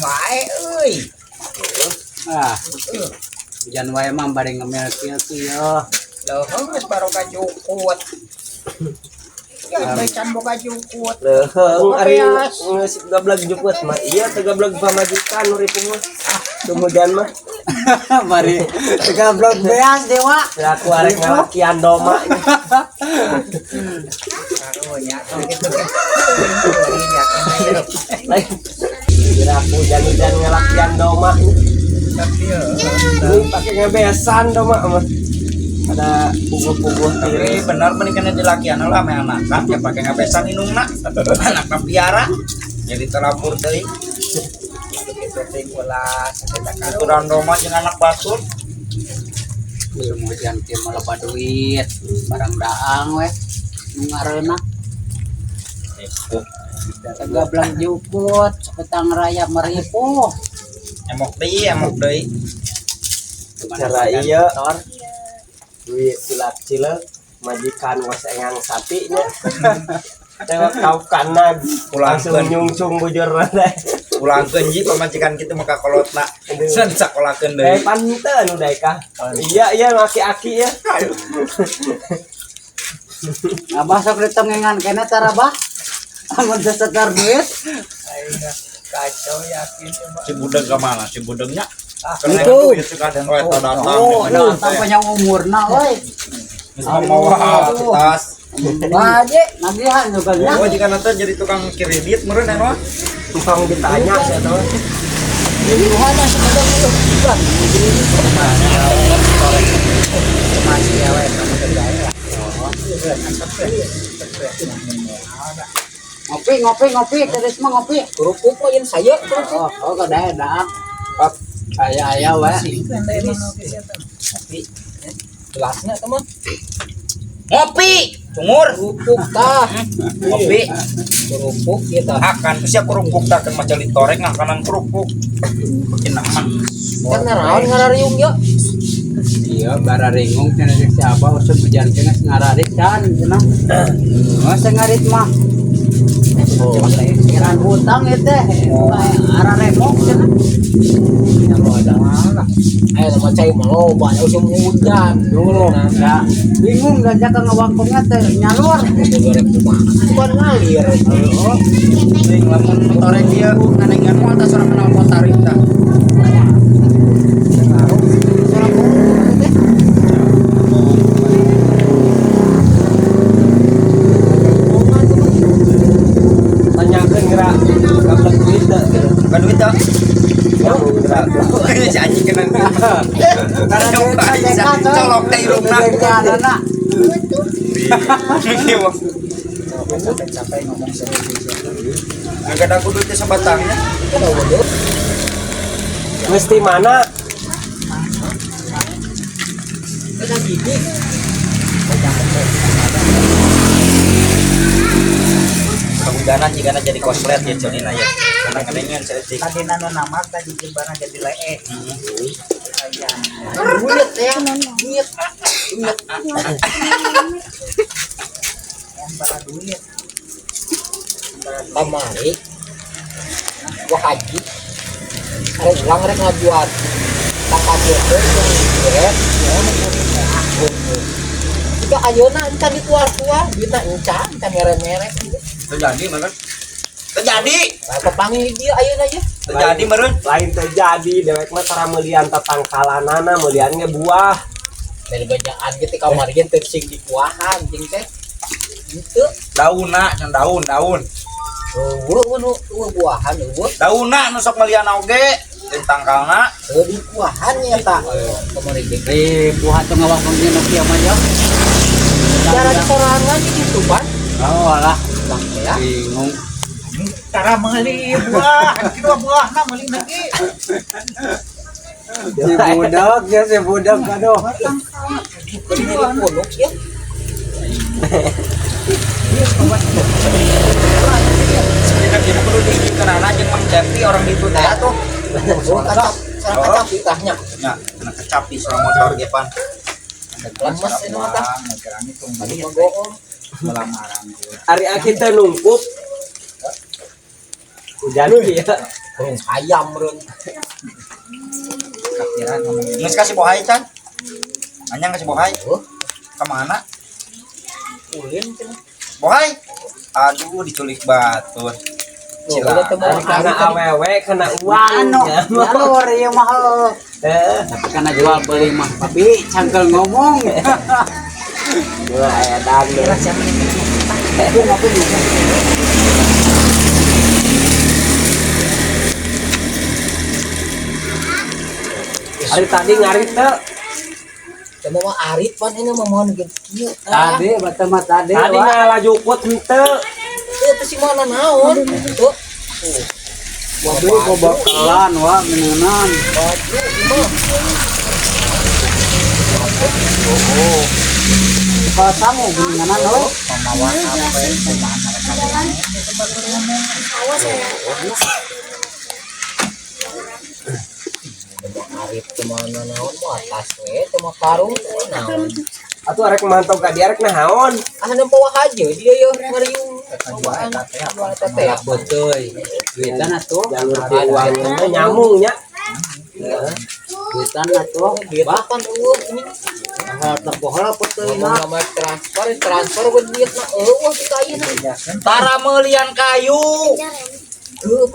Wae euy. Ah, hujan wae mah bari ngemil kieu kieu. Leuheung geus baroga jukut. Ya can boga jukut. Leuheung ari Beas. Geus gablag jukut mah iya teu gablag pamajikan nu ripuh mah. Kemudian mah Bari gablok beas dewa. aku arek ngalakian doma. Karunya tong kitu kan. Lain. Kira aku hujan-hujan ngalakian doma. Tapi Ini pakai ngebesan doma mah. Ada puguh-puguh Tapi tiris. benar menikahnya di lakian lah ame anakan ya pakai ngabesan indungna. Anak piara. Jadi terlapor deui. Kitu teh ulah sakit Aturan doma jeung anak batur. Belum hujan kieu mah loba duit, barang daang we. Nu ngareunah gablak jukut sepetang raya maripuh. Emok deui, emok deui. Cara iya. Duit cilak-cilek majikan was engang sapi nya. Tewak kau kanan langsung Pulangkeun. Nyungsung bujur teh. Pulangkeun ji pamajikan kitu mah ka kolotna. Sen sakolakeun Eh deui. panten udah kah? Iya iya aki-aki ya. Abah sok ditengengan kene tara bah. Amun teu setor duit. Kacau yakin coba. Si budeg ka mana? Si budegnya. Ah, itu. Itu kadang oh eta datang. Oh, datang panjang umurna we. Geus mawa tas. Wah, je, nagihan juga nya. Oh, jika nanti jadi tukang kredit meureun anu mah. Tukang ditanya saya tahu. Masih awet kamu kerjain lah. Ngopi, ngopi, ngopi, terus mah ngopi. Kerupuk mah yen saya kerupuk. Oh, oh, kada dah. Aya aya we. Ngopi. Gelasnya teman. Ngopi, cungur. Kerupuk tah. Ngopi. Kerupuk kita. Akan sia kerupuk tah kan maca ditorek ngakanan kerupuk. Enak mah. Kan naraon ngarariung ya. Iya, bara ringung cenah jeung si Abah usum hujan teh geus ngararit can cenah. Masa ngarit mah. Pikiran hutang ieu teh. Ara remok cenah. Ya ada lah. Ayo sama cai mah loba ya usum hujan. Duh, enggak. Bingung gajah ka ngawangkongna teh nyalur. Bukan ngalir. Oh, Ting lamun motorek ieu nganengan moal tah sorang kenal tarik tah. Tanyakeun gerak gableg duit teu gitu. Bukan duit tah. Gerak. Si anjing kena duit. Karena duit Coba bisa colok teh irungna. Anak. Kieu mah. Capek-capek ngomong serius. Enggak ada aku duitnya sebatangnya. Mesti mana? Kehujanan jika jadi koslet ya celina ya. Karena ngedengen seeutik. Tadi nano nama tadi jembana jadi lee. Aya. Duit ya, duit. Duit. Yang bara duit. Kamari gua haji rek ulang rek ngajual tangkap teh ya. Jika ayeuna encan dituar-tuar duitna encan encan mere-mere gitu. Terjadi meureun. Terjadi. Lah kepanggih dia ayeuna ye. Terjadi meureun. Lain terjadi dewek mah tara meulian tatangkalanana meulian ge buah. Dari bejaan gitu kamari ge teu sing dikuahan jeung teh. Gitu. Daunna can daun daun. Eueuh nu eueuh buahan eueuh. Daunna nu sok melian oge jeung tangkalna. Eueuh dikuahan nya eta. Kamari ge. Ribu hatu ngawangkong nu kieu mah yo. Cara sorangan gitu pan. Oh lah, Bang ya. bingung. Tara meuli buah, kitu buahna meuli lagi. Si budak ya si budak aduh. Jadi punuk ya. Sebenarnya kita perlu diizinkan anak jeung Mang Cepi orang ditu teh atuh. Oh, kacap, sarang kacap itahnya. Nya, kena kecapi soal motor ge pan. Lemes ini mah tah. Tadi Mah goong. Melamaran gue. Ari aki teh nungkup. Hujan ya. Kurung hayam meureun. Kapiran ngomong Geus kasih bohai can. Anyang kasih bohai. Oh. Kemana? Ulin cenah. Bohai. Aduh diculik batur. Oh, udah teu mau Karena awewe kena uang. Anu, jalur ieu mah heuh. Eh, Tapi karena jual beli mah tapi cangkel ngomong. wah edan. Kira siapa nih? Hari tadi ngarit teu. Teu mau arit pan ini mah moal nu kieu. Tah. Tadi bata mah tadi. Tadi Wak. ngalajukut henteu. Teu teu si mana naon. Tuh. Wah, beli bakalan wah menenang. Baju mah. Kalau sangu geninganan lo. Pemawa apa kumaha mereka Awas ya. Teu mau arit teu mana naon mah atas we teu mah karung teu naon. Atuh arek mantau ka dia arek naon? Ah nempo aja dia yeuh ngariung. jual eta teh apa? Jual eta teh. Betul. Duitan atuh. Jalur uang teh nyamung nya. Duitan atuh. Duit Bah, pan eueuh ini. hal terbohol betul Ngomong nama transfer, transfer we duit na eueuh kita ayeuna. Tara meulian kayu. Heuh.